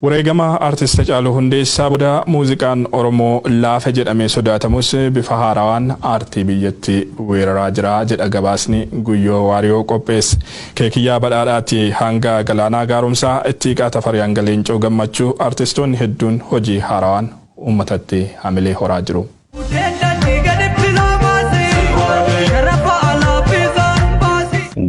Wareegama Artist Hacaaluu Hundeessaa booda muuziqaan Oromoo laafe jedhamee sodaatamus bifa haarawaan aartii biyyattii weeraraa jira jedha gabaasni Guyyoo Waariyoo qopheesse. Keekiyyaa Badhaadhaatii hanga Galaanaa Gaaromsaa, Ittiiqaa Tafarii hanga Leencoo Gammachuu artistoonni hedduun hojii haarawaan uummatatti hamilee horaa jiru.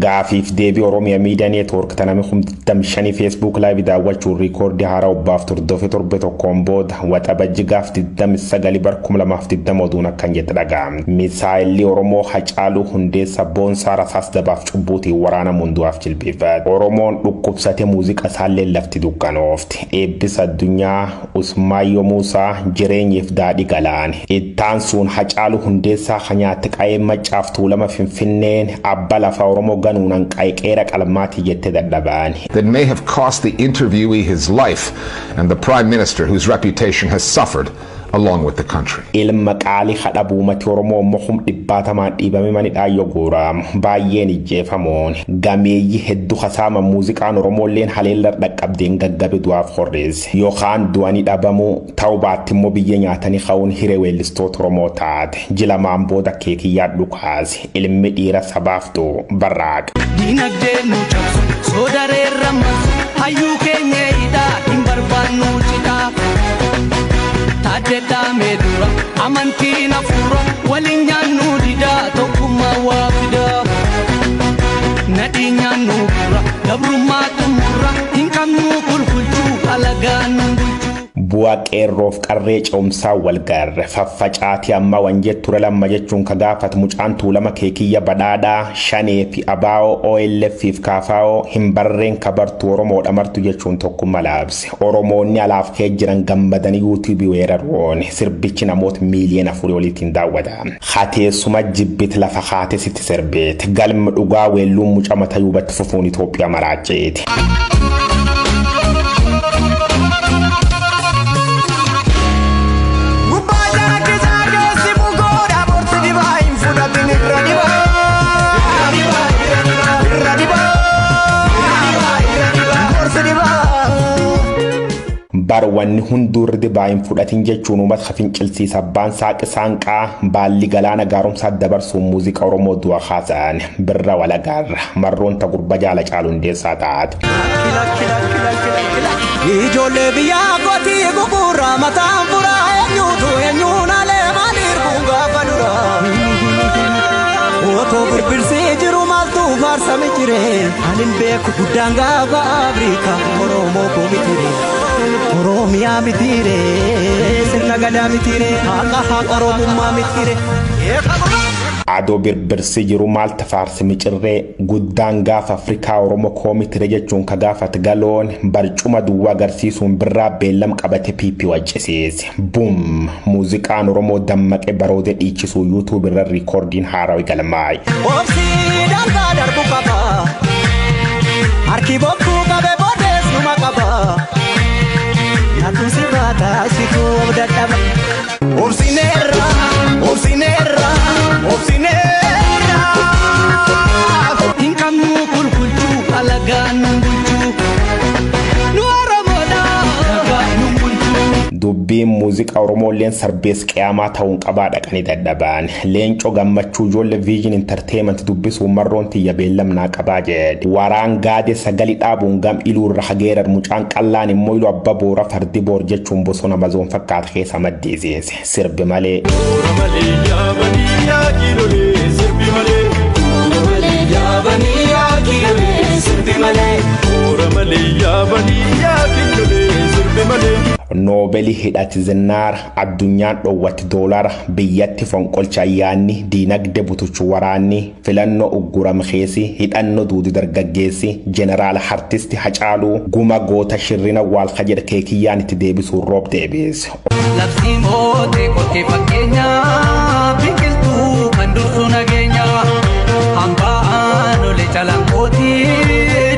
Gaafiif deebii Oromia Media Network ta nami 25,000 Facebook Live daawwachuun riikoordii haaraa obbaaftu hordofe torbe tokkoon booda Waxabajji gaaf 29 bar 2020 oduun akkan jette dhaga'amte. Misaayilli Oromoo Hacaaluu Hundeessa Boonsaa rasaas dabaaf cubbuutiin waraanamuun du'aaf jilbiiffate. Oromoon dhukkubsate muuziqa isaalleen lafti dukkanoofte. Eebbisa Addunyaa Usmaayyoo Muusaa jireenyiif daadhi galaane. Ittaansuun Hacaaluu Hundeessaa ka nyaatte qayeen Maccaaf Tuulama Finfinneen abba lafa Oromoo ganuun hanqaa'e qeera qalmaatii jette dadhabaani. That may have cost the interviewee his life and the Prime Minister whose reputation has suffered along with the country. Ilma qaali ka dhabu uumati Oromoo immoo kum dhibbaatamaan dhiibame mani dhaayyo guuraamu. Baayyeen ijjeefamuun. Gameeyyi heddu ka saaman muuziqaan Oromoolleen haleellar dhaqqabdeen gaggabe du'aaf horreesse. Yookaan du'ani dhabamuu, ta'u baatte immoo biyya nyaatani ka'uun hiree weellistoota Oromoo taate. Ji lamaan booda Keekiyyaan dhukaase. Ilmi dhiira sabaaf du'u barraaqa. Dinagdee nu cabsu soodareerra marsu hayyuu keenya hidhaa hin barbaannu cidhaa. Taaddee dhaamee dura amantiin hafuura waliin nyaannu didaa tokkummaa waa fidaa. Nadhii nyaannu gurra gabrummaa xumurra hin qabnu kulkulchuu alagaa nu bulchuu. Bu'aa qeerroof qarree ce'umsaa wal garre faffacaatii amma wan jetture lamma jechuun ka gaafatu mucaan Tuulama Keekiyya Badhaadhaa Shanee fi ABO OLF fi KFO hin barreen ka bartu Oromoodha martu jechuun tokkumma laabse. Oromoonni alaaf kee jiran gammadanii yuutuubii weeraruun sirbichi namoota miiliyoona 4 oliitiin daawwata. Hateessuma jibbit lafa kaate sitti sirbeet galmi dhugaa weelluun muca mata yuubatti fufuun Itoophiyaa maraacheeti. Gubbaa calaqqisaa keessi bukoodha borsi dibaa hin fudhatin irra dibaa. Irra dibaa. Borsi dibaa. Bar wanni hunduu irra dibaa hin fudhatin jechuun uummata fincilsiisa abbaan saaqi saanqaa baalli galaana gaaromsaa dabarsuun muuziqaa Oromoo du'a kaasaan birra walagaarra marroon ta gurba jaala caalu hundeessaa taate. Ijoollee biyyaa kootii gugurraa mataan furaa eenyuutu eenyuun alee maaliif kun gaafa dura. Otoo birbirsii jiru maaltu faarsame jire ani hin beeku guddaan gaafa Afrikaa Oromoo koo mitire Oromiyaa mitire sirna gadaa mitire haqa haqa Oromummaa mitire. Adoo birbirsi jiru maalta faarsi micirree guddaan gaafa Afrikaa Oromoo koo mitire jechuun ka gaafat galoon barcuma duwwaa agarsiisuun birraa beellam qabate PP waccisiise. Bum! Muuziqaan Oromoo dammaqe baroode dhiichisuu YouTube irra riikoordiin haarawi galmaa'e. Obsii daangaa darbu qaba. Harki bokkuu qabe boodees numa qaba. Nyaatuun si baata situu of dadhaba. Obsineerra, obsineerra, obsineerra. Hin qabnu kulkulchuu alagaa nu bulchuu. Nu Oromoodha alagaa nu bulchuu. Dubbiin muuziqaa Oromoolleen sarbees qiyaamaa ta'uun qabaa dhaqanii dadhabaan. Leencoo Gammachuu ijoollee Vision Entertainment dubbisuun marroon tiyya beellamnaa qabaa jedhe. Waraan gaade sagali dhaabuun gam iluu irra hageerar mucaan qallaan immoo ilu abba boora fardi boor jechuun bosona mazoon fakkaata keessa maddisiise. Sirbi malee. Toora malee yaabanii yaa kiilolee sirbi malee. Toora malee yaabanii yaa kiilolee sirbi malee. Toora malee yaabanii yaa kiilolee sirbi malee. Noobelii hidhati zinnaara addunyaan dhowwatti doolara biyyatti fonqolcha ayyaanni diinagde butuchu waraanni filannoo ugguram keesi hidhanno duudi dargaggeessi jeneraal hartisti Hacaaluu guma goota shirrina waalka jedhe keekiyyaan itti deebisuun roob deebiise. Labsii mootee qottee fakkeenya biqiltuu kan dursu nageenya hambaan olee calanqooti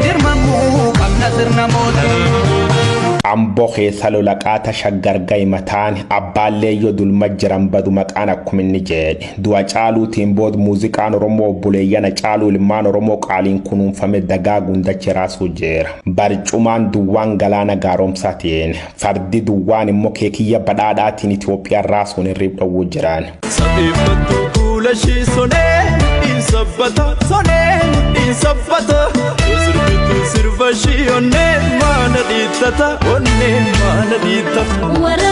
dirmamuu qabna sirna mootii. Amboo keessa lola qaata Shaggar gahe mataan abbaan leeyyoo dulma jiran badu maqaan akkuma inni jedhe. Du'a Caaluutiin booda muuziqaan Oromoo obboleeyyan Caaluu ilmaan Oromoo qaaliin kunuunfame dagaaguun dachee raasuu jira. Barcumaan duwwaan galaana gaaromsaatiin, fardi duwwaan immoo Keekiyya Badhaadhaatiin Itoophiyaan raasuun hirriib dhowwuu jiran. Safeeffattuu kuula ishii sonee mudhiin sabbata, sonee mudhiin sabbata. Yoo sirbituu sirba ishii onnee maana dhiittata, onnee maana dhiittata. Warra